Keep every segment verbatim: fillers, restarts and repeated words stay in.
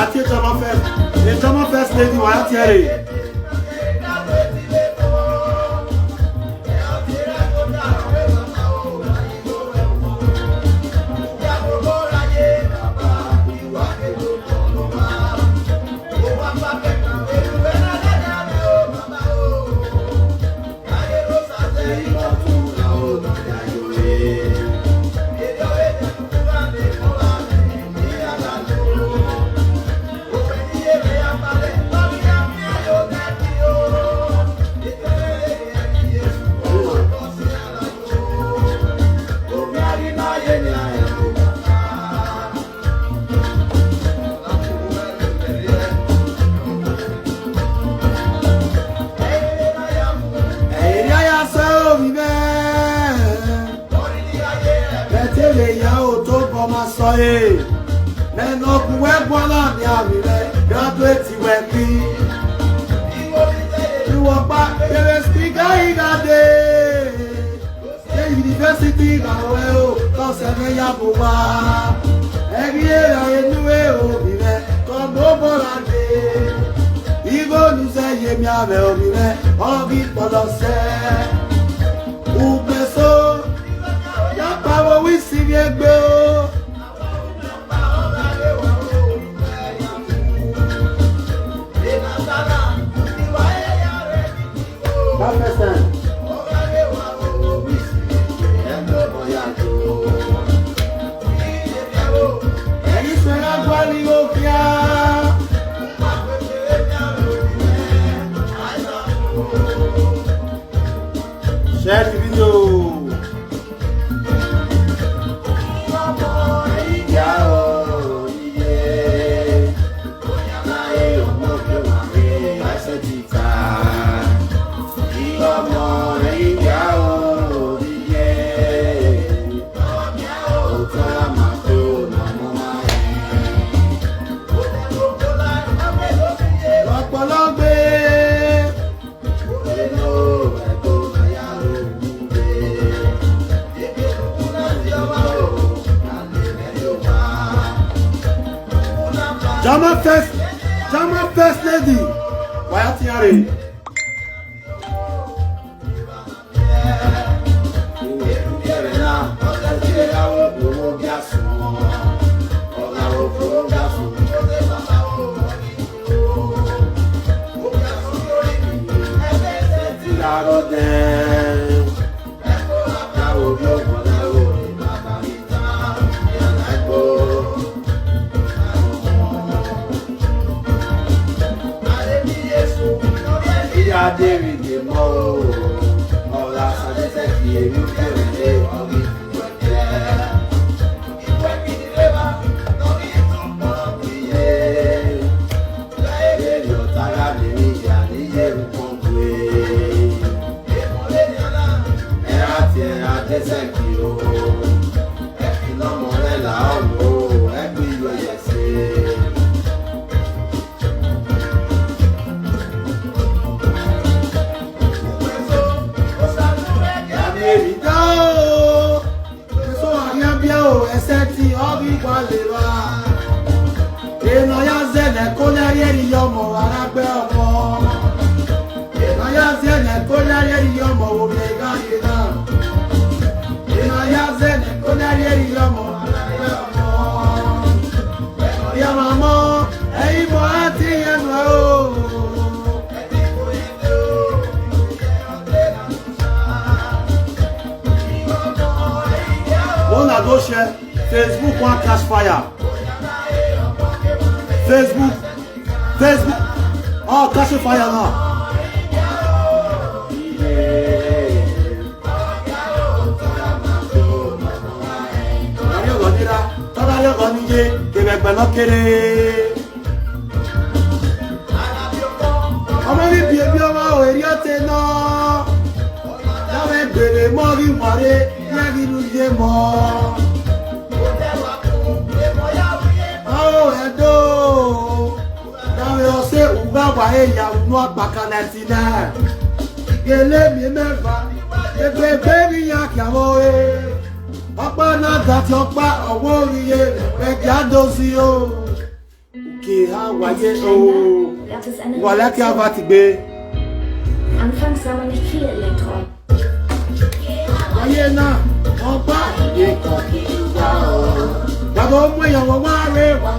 Ati Jama First, e Jama First Lady wa ati ere. Area ya so mi be. Betele ya o to ko ma so e. Me no ku we gwala mi a mi be. Graduate we ki. Iwo pa, ere speaker i ga de. Ṣé yunifásítì ìgbàwé o, tọ́sẹ̀ fẹ́ yàgò wá? Ẹ̀rí èrò inú èrò mi rẹ̀, kọ́ ló bọ́ra dé. Ìgò olùsẹ̀ yé mi àbẹ̀ òbí rẹ̀, ọ̀bí pọ̀lọ́sẹ̀. Ùgbẹ́sọ, yàpá wo wí sí mi ẹgbẹ́ o. That first time. Ẹ̀yin sọ̀rọ̀ agbárí ó kíá. Share the video. Ọpọlọ gbé. Jama First, Jama First Lady. Waya tiare. Ìyá Adéríjì mọ́ o, ọ̀la Sàdésẹ́kì èmi kẹrìndé ọ̀gbìn. So ariabia o eseti obi kwalera. Ena ya zene konya yeri yomo aragbe omo. Ena ya zene konya yeri yomo obi ga yega. Ena ya zene konya yeri yomo aragbe omo. Ya mama, ei mo ati ya no. Una go share. Facebook wan catch fire. Facebook, Facebook, oh, catch fire now. Tọ́lá yóò kọ́ níye, kébẹ̀ gbẹ̀nà kéré. Ọmọ mi bi ebi ọmọ o eri ọtẹ náà. Láwọn ìbèrè mọ́ rí wàré yẹ́rì ló yé mọ́. Báwo ẹ dó? Láwọn ọ̀sẹ̀ òwúrọ̀ wà é yàwó nù àpàkà ninety nine. Ìgbélé mi mẹ́fà, egbègbè mi yà kí àwọn ẹ̀. Ọpẹ́ náà gàtí ọpẹ́ ọ̀wọ́ òrìyẹ ẹ̀jẹ̀ àdósí o. Òkè Wáyé o. Wà lákì àbá ti gbé. Anfangs sah man nicht viel Elektro. Wáyé náà, wọ́n gbá ìwé kan kí n gbà ọ́. Bàbá ọmọ èèyàn wọ́n wá rẹ̀ wá.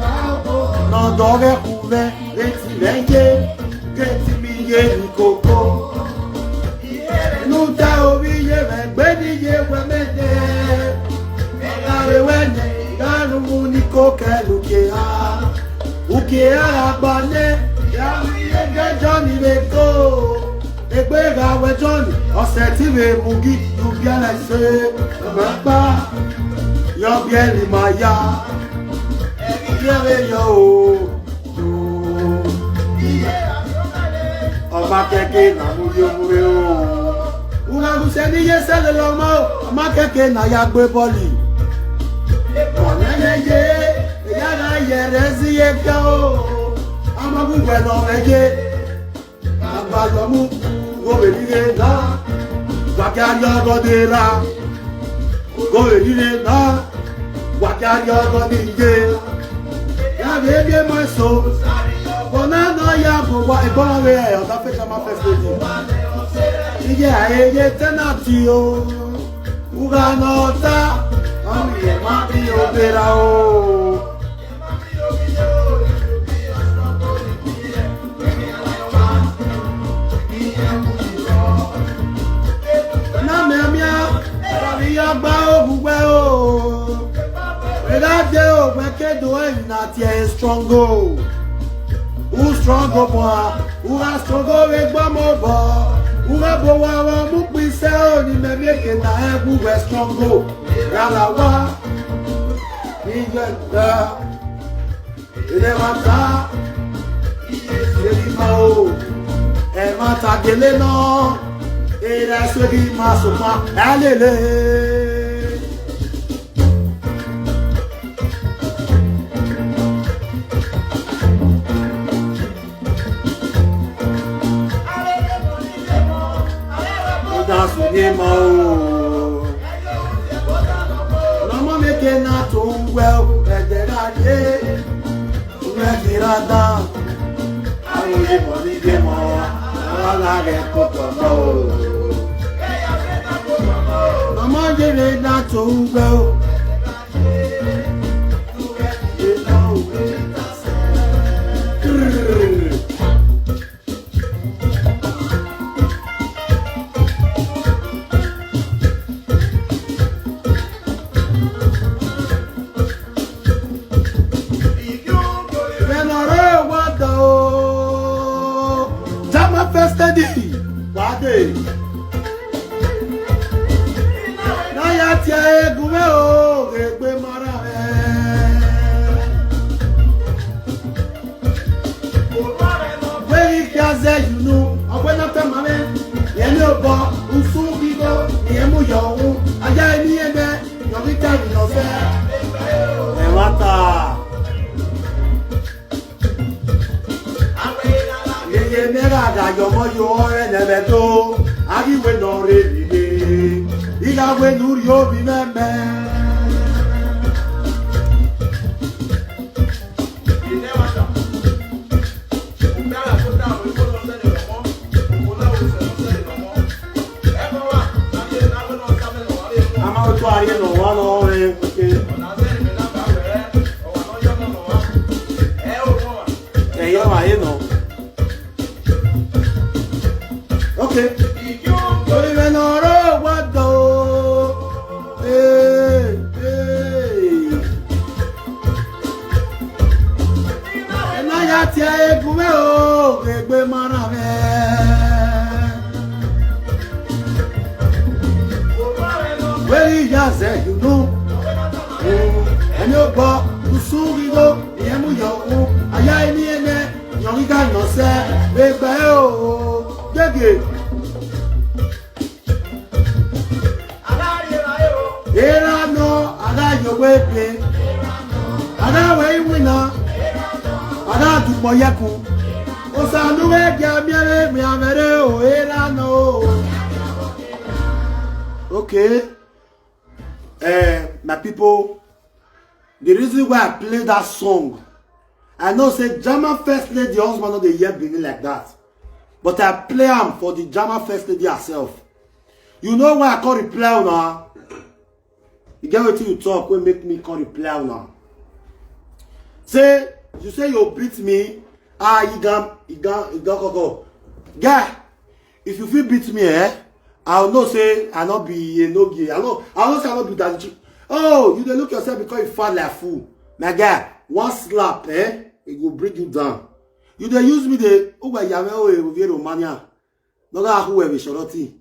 Nà ọ̀dọ́ rẹ̀ kú rẹ̀, retí rẹ̀ yé, retí mi yé ní kókó. Nuta obi ye me gbeni ye we mene. Egare wene, igaru muni koke luke ha. Uke ha agbane, ya mi ye ge Johnny me ko. Egbe ga we Johnny, ose ti we mugi, you be like say, Baba, you be my ya. Ye we yo. Ọba keke na muri omure o. Una guseni ye sele lomo. Ọba keke na ya gbe bọọlụ. Ọnene ye, ya na ye rezi ye ka o. Ama bu gwe lo ye. Agba lo mu. Go be ni ye na. Wa ka yo go de ra. Go be ni ye na. Wa ka yo go ni ye. Ya be be my soul. Bona no ya bo wa e bona we e o ta fe ka ma first lady. Iye aye ye tenant o. Uga no ta. Ami ye ma bi o bera o. Na me mia, rabi ya gba ogugbe o. Ega de o gbe ke do e na ti e strong o. Who strong o boy? Who has strong o we gba mo bo? Who ga bo wa wa mu pi se o ni me me ke na e gu we strong o. Yala wa. Ni gbe gbe. Ene mata. Eri ma o. E mata gele no. Era swegi ma so ma. Alele. Oda sunye ma o. Mama meke na to well, bedera ye. Bedera da. Awo ye mo ni ye mo. Awa la re ko to mo. Mama ye me na to well. Jama first lady, wade. Na ya tia egume o, egbe mara we. Weri kia ze yunu, ogwe na te mame. Yemi obo, usu bigo, yemu yo u. Aya emi ebe, yo bi ta ni lo fe. E mata. Yeye mera da yo mo yo ore ne be do. Agi we no re bi de. Iga we nu ri obi me me. Ama otu ari no wa lo re ke. E yo ma ye no. Okay. Orí rẹ̀ náà ró wá dán o. Ee, ee. Ena ya tia egume o, egbe mara we. Weri ya ze yunu. Emi ogbo, usu gigo, yemu yo u. Aya eni ene, yo giga yo se, egbe o. Gege. Era no, aga yo we pe. Aga we iwina. Aga du mo yeku. Osanu we ge mi ere mi amere o, era no. Okay. Eh, my people, the reason why I play that song, I know say German first lady husband no dey hear Benin like that. But I play am for the German first lady herself. You know why I come reply una? You get wetin you talk wey make me come reply una. Say, you say you beat me. Ah, you gan, you gan, you gan koko. Guy, if you fit beat me, eh, I know say I no be a no gay. I know, I know say I no be that. Oh, you dey look yourself because you fat like fool. My guy, one slap, eh, it go bring you down. You dey use me dey, oh, well, you are, oh, eh, Romania. No go who we Shorty.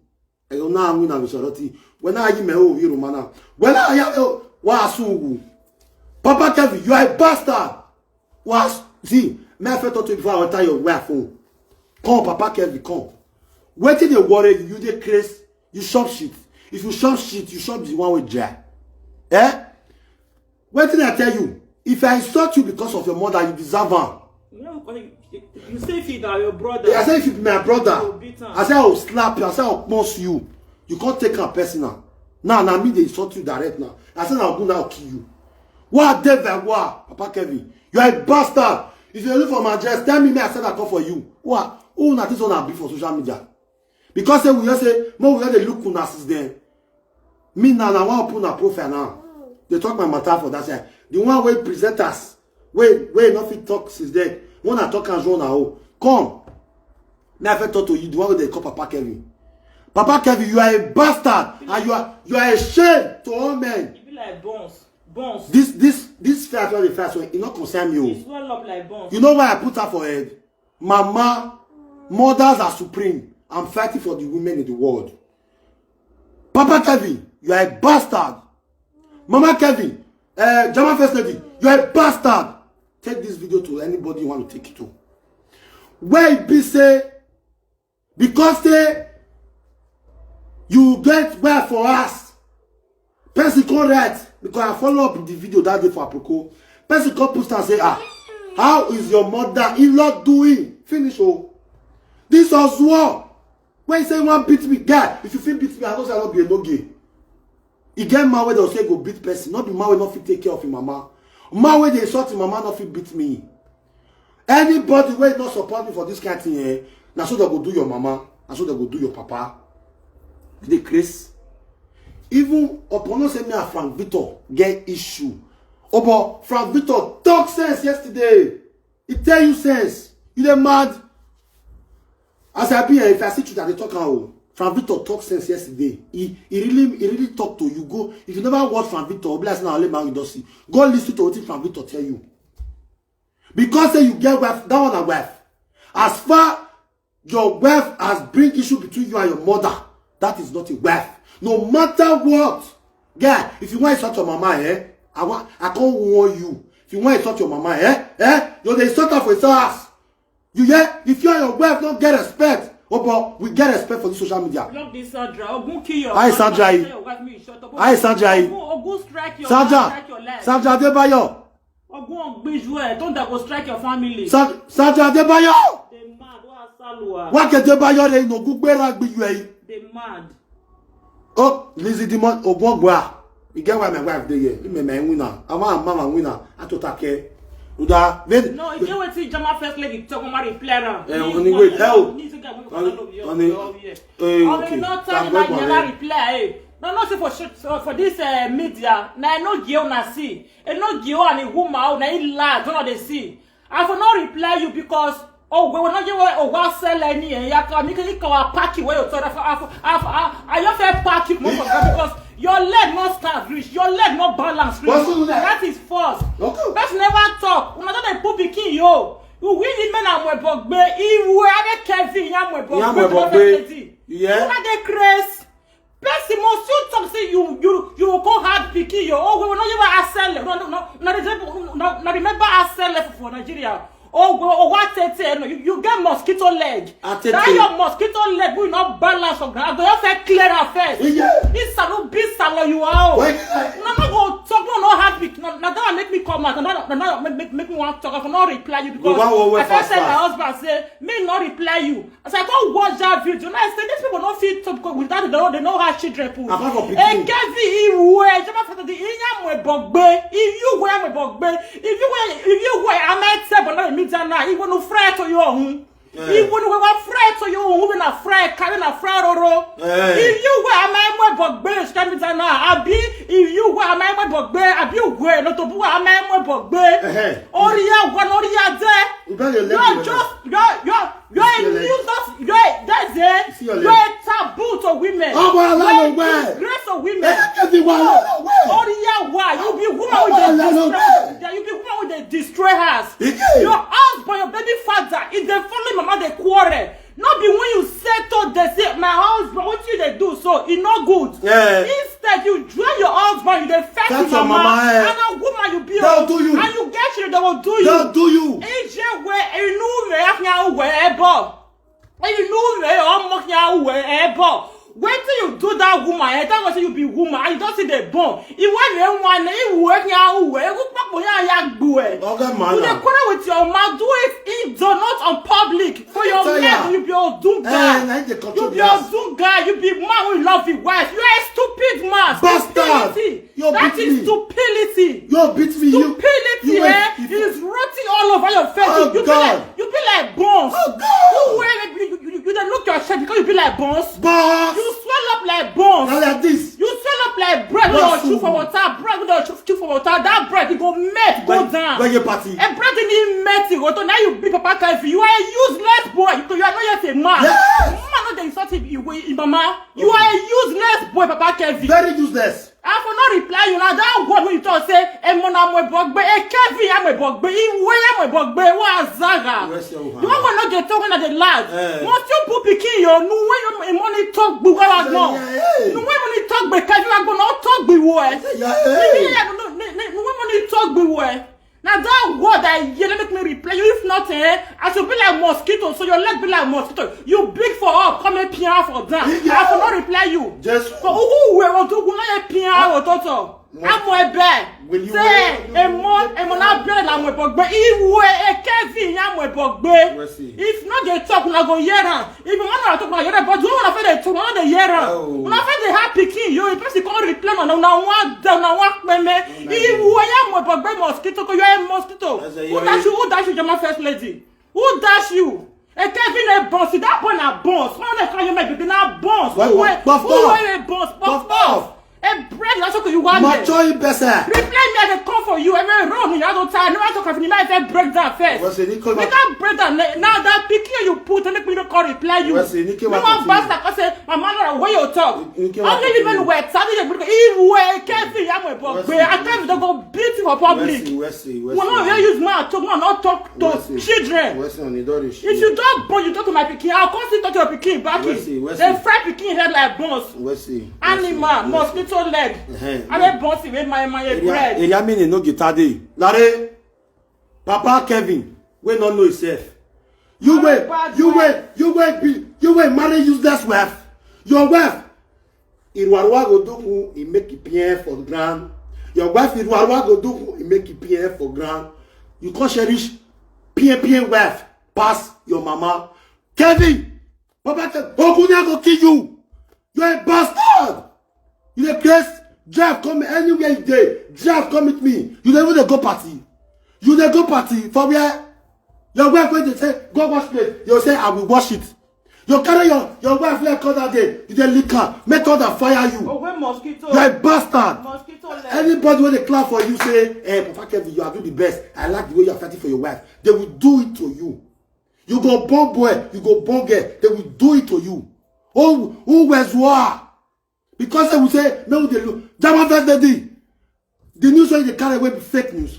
I go now win am Shorty. When I you me, oh, you Romana. When I you, oh, wa sugu. Papa Kevin, you are a bastard. Was, see, me I first talk to you before I enter your wife phone. Come, Papa Kevin, come. Wetin dey worry you? You dey craze. You shop shit. If you shop shit, you shop the one wey dry. Eh? Wetin I tell you? If I insult you because of your mother, you deserve am. You know, you say if you are your brother, I say if you be my brother, you beat am. I say I will slap you. I say I will punch you. You can't take am personal. Now, now me dey insult you direct now. I say now go now kill you. What devil? What, Papa Kevin? You are a bastard. If you look for my address, tell me, me I said I come for you. What? Who na this one I be for social media? Because say we just say, no, we just dey look una since then. Me now, now I wan open una profile now. Dey talk my matter for that side. The one wey presenters, wey, wey no fit talk since then. When I talk am, run now. Come. Me I fit talk to you, the one wey dey call Papa Kevin. Papa Kevin, you are a bastard and you are, you are a shame to all men. You be like bones. Bones. This, this, this fair, fair, fair, so e no concern me o. You swell up like bones. You know why I put her for head? Mama, mothers are supreme. I'm fighting for the women in the world. Papa Kevin, you are a bastard. Mama Kevin, uh, German first lady, you are a bastard. Take this video to anybody you want to take it to. Where e be say, because say you get well for us, person come write, because I follow up the video that day for Aproko. Person come post and say, ah, how is your mother-in-law doing? Finish, oh. This was war. When you say you wan beat me, guy, if you fit beat me, I go say I no be a no gay. E get man wey dem say go beat person, no be man wey no fit take care of him mama. Man wey dey insult him mama no fit beat me. Anybody wey no support me for this kind thing, eh, na so dem go do your mama, na so dem go do your papa. You dey craze. Even upon no say me and Frank Victor get issue. Obo, Frank Victor talk sense yesterday. He tell you sense. You dey mad. As I be here, if I see truth, I dey talk am o. Frank Victor talk sense yesterday. He, he really, he really talk to you. Go, if you never watch Frank Victor, be like say na only man you don see. Go listen to wetin Frank Victor tell you. Because say you get wife, that one na wife. As far your wife has bring issue between you and your mother, that is not a wife. No matter what, guy, if you wan insult your mama, eh, I wan, I come warn you. If you wan insult your mama, eh, eh, you dey insult her for insult house. You hear? If you and your wife no get respect, oh boy, we get respect for this social media. Block this Sandra. Ogun kill your Hi, wife. Sandra. Tell your wife me shut up. Hi, Sandra. Ogun, Ogun strike your Sandra, strike your leg. Sandra Adebayo. Ogun Ogbiju, eh, thunder go strike your family. Sa-, Sandra Adebayo. Dey mad, what a salwa. Wa ke Adebayo re no gugbe ra gbe you, eh. Dey mad. Oh, Lizzie Dimon Ogbongbua. You get why my wife dey here. Me, my winner. I want mama winner. I to take care. Uda, then No, e get wetin German first lady talk, ma reply am. Eh, on the way, hell. On the, on the, eh, okay. No time Thank like God, never eh. Reply, eh. No, no, see for shit, for, for this, eh, media. Na e no give una see. E no give una woman, oh, na e lie, don't dey see. I for no reply you because, oh, we will not give away, oh, what sell any, eh, ya come, you can, you can pack it where you thought, I, I, I, I, I just say pack it more for that because your leg no stand reach, your leg no balance reach. What's wrong with that? That is false. Okay. Person never talk. Una don dey put pikin yo. You win the men and we bogbe. Iwu ade Kevin ya we bogbe. Ya we bogbe. Yeah. Una dey craze. Person must still talk say you, you, you go hard pikin yo. Oh, we will not even asele. No, no, no, no, no, no, remember asele for Nigeria. Oh, go, oh, what tete? No, you, you get mosquito leg. Atete. That your mosquito leg will not balance on ground. I go just say clear her first. Yeah. This salon, this salon you are. Why did I- No, no, go talk no no happy. Na na that one make me come out. Na that na that one make make make me wan talk. I for no reply you because Go back work I first fast, tell my fast. Husband say me no reply you. As I come watch that video, now I say these people no fit talk because without they no they no have children put. Apart from pikin. Ekezi iwe jama fata di inya mwe bogbe. If you wear mwe bogbe, if you wear if you wear amete but not media na iwe no fry to your own. Iwe no we fry to your own. We na fry carry na fry roro. Eh. If you wear amete mwe bogbe, she can media na abi. If you wear amete mwe bogbe, abi you wear no to buwa amete mwe bogbe. Eh. Oria one oria there. You better your You're leg. just you're you're you're a See your leg. nuisance. You're a that's it. See your You're leg. A taboo to women. Oh, well, You're well, a well. Disgrace of women. Eh, everyone, well, well. Oria wa, you be woman Oh, with a well, well, disgrace. Yeah, you be woman with a destroy house. Again. Your husband, your baby father, if they follow mama they quarrel. Not be when you settle they say my husband, what you they do so it not good. Yeah. Instead you drive your husband, you they fight That's with your mama, mama, eh. And a woman you be. They'll do you. And you get you they will do you. They'll do you. Ije we inu we afia we ebo. Inu we omo ya we ebo. Wait till you do that woman. I tell you say you be woman. And you don't see the bone. Iwe we one iwe ya we. Ewu papo ya ya gbu e. Oga You man. dey quarrel with your mouth. Do it in the not on public for your Tell men. ya. You be odunga. Eh, na him dey control You be the house. Odunga. You be man who love your wife. You are a stupid man. Bastard. Stupidity. You That beat is me. Stupidity. You beat me. You, Stupidity, you eh? went- Is rotting all over your face. Oh, You be God. like you be like bones. Oh, God. You wear you, you, you, you dey look your shirt because you be like bones. Boss. You swell up like bones. Now like this. You swell up like bread wey Boss, don chew for who? Water. Bread wey don chew, chew for water. That bread e go melt go When- down. When you party. A bread wey melt e go down. Now you be Papa Kevin. You are a useless boy. You, you are not yet a man. Yes. Man no dey insult him, him, him mama. You are a useless boy, Papa Kevin. Very useless. I for not reply you now. That word wey you talk say, "Emona mo ebogbe, e Kevin ya mo ebogbe, iwe ya mo ebogbe, wa zaga." Where's your hand? The one wey no dey talk when I dey laugh. Eh. Must you put pikin yo? No way your money talk gbe wa Yeah, no. yeah, yeah. No way money talk gbe Kevin wa go no talk gbe wo e. Yeah, yeah. No way money talk gbe wo e. Now that word I hear, let me reply you. If not, eh, I should be like mosquito, so your leg be like mosquito. You big for up, come here, pia for down. Yeah. I will not reply you. Just So who will do who not pia or toto? I'm a bag. Will you Say, wear- a mo, a mo na bere na mo ebogbe. Iwe e Kevin ya mo ebogbe. Mercy. If not they talk, na go hear am. If you want to talk, na hear am. But you want to feel they talk, na they hear am. Oh. Una feel they have pikin. You, if person come reply, na na one down, na one peme. my Iwe ya mo ebogbe mosquito, 'cause you are a mosquito. That's a Who dash you? Who dash you, Jama first lady? Who dash you? E Kevin a boss. That boy na boss. One of the kind you make be na boss. Why- Who wear- buff who off. Wear a boss? Buff Buff off. A bread that's okay you want. Macho Ibese. Reply me, I dey come for you. Every run you have to tell. Never talk of me. I break down first. What's it? He come Make out- that break down. Now that pikin you put, make me no call reply you. What's it? He came No out one with bastard can say, "My man, no, where you talk?" He came out Only with women me. Were telling you because if we Kevin, I'm a boy. What's But it? I tell you, they go beat you for public. What's it? What's it? We no hear use mouth talk, no, not talk to What's it? Children. What's it on the door? If you don't born, you talk to my pikin. I'll come see talk to your pikin back. What's it? What's They it? Fry pikin head like bones. What's it? Animal, mosquito leg. Uh-huh. I dey bounce with my my bread. Area meaning no get tade. Lare, Papa Kevin, we no know himself. You wait, Bad you man. wait, you wait, be, you wait, marry useless wife. Your wife, Iruarua go do who he make it P N for ground. Your wife, Iruarua go do who he make it P N for ground. You can't cherish P N P N wife, pass your mama. Kevin, Papa Kevin, Okunya go kill you. You're a bastard. You dey craze, drive come anywhere you dey, drive come meet me. You dey even dey go party. You dey go party for where your wife wey dey say go wash plate, you say I will wash it. You carry your your wife like other day, you dey lick her, make other fire you. Owe mosquito. You are a bastard. Mosquito leg. Anybody wey dey clap for you say, "Hey, Papa Kevin, you are doing the best. I like the way you are fighting for your wife." They will do it to you. You go born boy, you go born girl. They will do it to you. Oh, who was war? Because they will say, "No, they look." Jama first lady. The news wey dey carry away be fake news.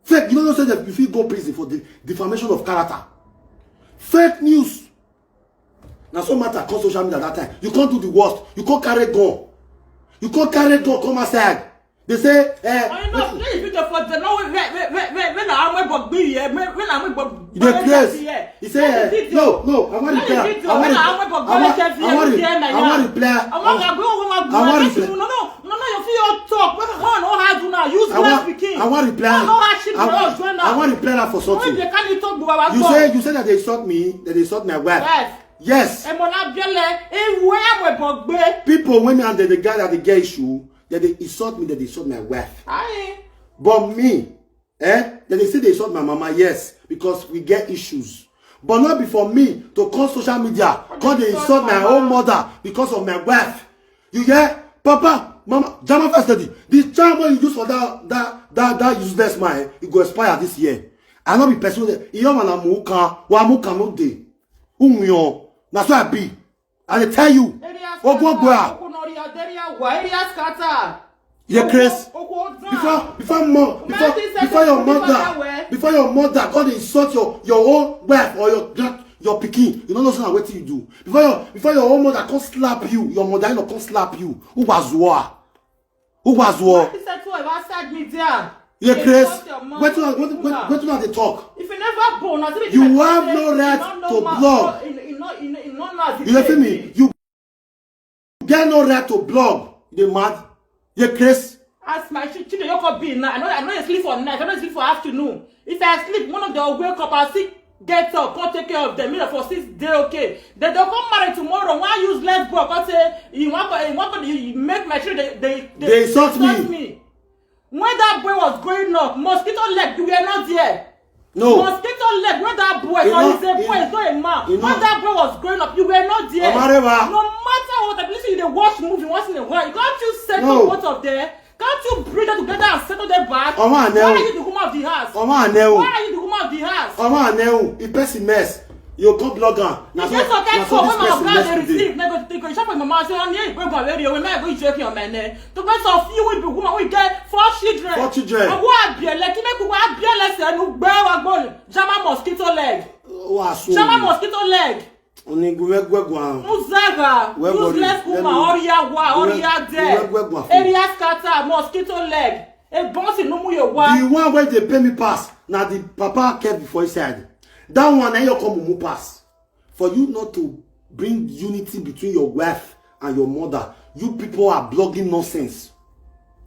Fake, you no know say that you fit go prison for the defamation of character. Fake news. Na so matter come social media that time. You can't do the worst. You can't carry gun. You can't carry gun come outside. They say, eh, Oh, you know, play the video for the no, when, when, when, when, when I am a bugby here, when, when I am a bugby. You dey craze. He say, eh, no, no, I want Play the reply. video, I want when I am a reply. bugby, I want, F F I want here, reply. my I want yard. reply. I want to go, I want to I want go. reply. No, no, no, no, you Your talk, when one no hard una, useless pikin. I wan reply. One no hard shit, I wan reply her for something. When they can't talk, you say, you say that they insult me, that they insult my wife. Wife. Yes. Emola Biele, eh, where we bogbe? People when me and the, the guy that they get issue, that they insult me, that they insult my wife. Aye. But me, eh, that they say they insult my mama, yes, because we get issues. But not before me to call social media, call they insult my own mother because of my wife. You hear? Papa, mama, Jama first lady, the charm when you use for that that that that useless man, eh, it go expire this year. I no be person wey, you want na muka, wa muka no dey. Unyo. That's why I be. I dey tell you. Ogun Ogbua. Area scatter. Ye Chris. Before before mo before before your mother before your mother come dey insult your your own wife or your grand your pikin, you no know say na wetin you do. Before your before your own mother come slap you, your mother in law come slap you. Who was war? Who was war? He said to him outside media. Ye Chris. Wetin una wetin una dey talk? If you never born, as if you have no right to blog. You dey feel me? You get no right to blog. You dey mad? Ye Chris. As my chi- children, you could be now. I know, I know you sleep for night. I know you sleep for afternoon. If I sleep, one of them will wake up. I see get up, come take care of them. Me for six day, okay. They don't come marry tomorrow. One useless boy come say he want go, he want go, he make my children. They they, they, they insult me. Me. When that boy was growing up, mosquito leg, you were not there. No. Mosquito leg, when that boy, or he's a boy, he's not a man. When that boy was growing up, you were not there. No matter what, at least you dey watch movie once in a while. Can't you settle both of them? Can't you bring them together and settle them back? Why are you the woman of the house? Why are you the woman of the house? Ọmọ àná ẹ̀hún, ìpẹ́sì mess. You go blog am. Na so na so this person mess today. They receive, they go, they go shop for mama say, "Oh, yeah, you go go very, oh, man, go joke your man." To be so few we be woman, we get four children. Four children. And who are be like, make who are be like say, "No, bear wa go." Jama mosquito leg. Who are so? Jama mosquito leg. Onigun wegwegwa. Muzaga, useless woman, oria wa, oria there. Area scatter, mosquito leg. A boss in Numu your wa. The one wey dey pay me pass na the papa kev for inside. That one na your come mumu pass. For you not to bring unity between your wife and your mother, you people are blogging nonsense.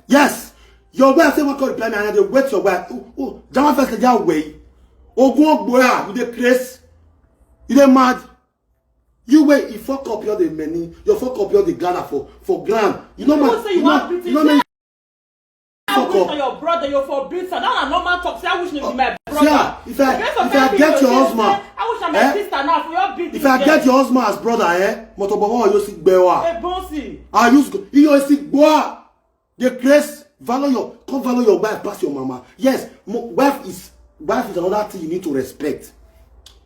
Yes, your wife say wan come reply me and I dey wait your wife. Oh, oh, Jama first lady away. Ogun Ogboya, you dey craze? You dey mad? You wey e fuck up your the many, you fuck up your the gather for for ground. You know man, you know man. I wish na your brother, you for beat her. That na normal talk. Say I wish na be my brother. See, if I if I get your husband, I wish na my sister now for your beat. If I get your husband as brother, eh, motobowo you see gbewa. A bossy. I use you see gbewa. Dey craze, value your come value your wife pass your mama. Yes, mo, wife is wife is another thing you need to respect.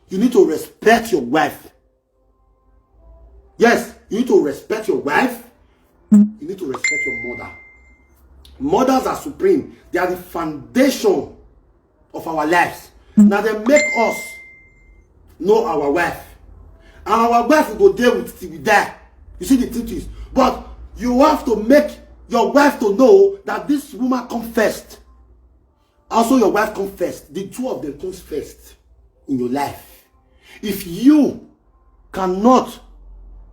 You need to respect your wife. Yes, you need to respect your wife. You need to respect your mother. Mothers are supreme. They are the foundation of our lives. Now they make us know our wife. And our wife will go there with till we die. You see the truth is. But you have to make your wife to know that this woman come first. Also, your wife come first. The two of them comes first in your life. If you cannot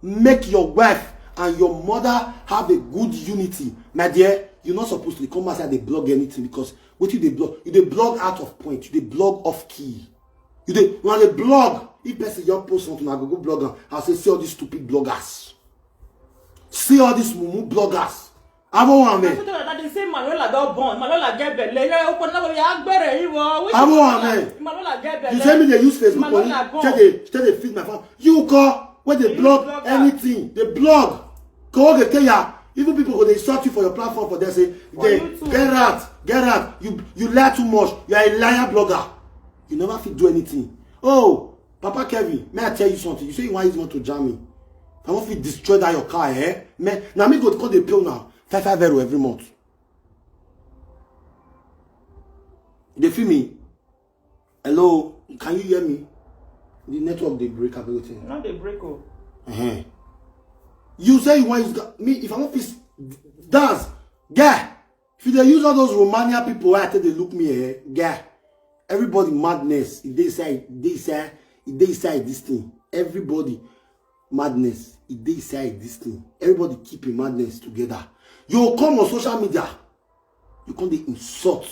make your wife and your mother have a good unity, my dear, you're not supposed to come outside dey blog anything because what you dey blog, you dey blog out of point, you dey blog off key. You dey when they blog, if person just post something, I go go blog am. I say, see all these stupid bloggers. See all these mumu bloggers. Abo one man. People talk that they say Manuela don born, Manuela get belle. Yeah, open now we are gbere iwo. Abo one man. Manuela get belle. You say me they use Facebook money, take they take they feed my family. You call when they blog anything, they blog. Go get ya. Even people go they insult you for your platform for there say they get out, get out. You you lie too much. You are a liar blogger. You never fit do anything. Oh, Papa Kevin, may I tell you something? You say you want use money to jam me. I want to destroy that your car, eh? Man, now me go call the bill now. Five five zero every month. They feel me. Hello, can you hear me? The network they break up everything. No, they break up. Uh-huh. You say you want use ga- me if I want fix dance, guy. If you dey use all those Romania people, why I tell they look me, eh, guy. Everybody madness. If they say, they say, if they say this thing, everybody. Madness, e dey inside this thing. Everybody keep im madness together. You come on social media, you come dey insult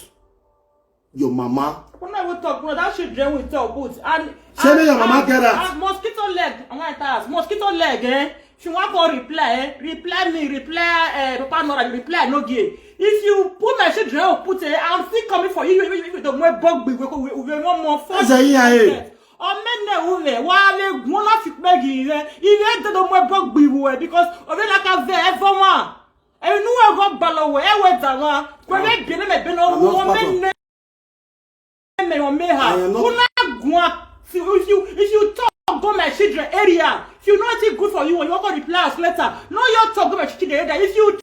your mama. Una go talk, una that children will talk put and Say make your mama get that. And mosquito leg, I want to ask mosquito leg, eh? She wan go reply, eh? Reply me, reply, eh? Papa Nora, reply no give. If you put my children, oh, put it. I'm still coming for you. You you you don't wear bug. We we we we no more. That's a E I A. Omene uwe wa le gun la fi pe gi re. Iwe de do mo bug bi wo because ove la ka ve e fo wa. E nu e go balo we e we da wa. Ko le bi ne me bi no I'm not wo part of- me ne me o me I ha. am not- Una gun. If you if you if you talk go my children area, if you know nothing good for you, you go reply us later. No, you talk go my children area. If you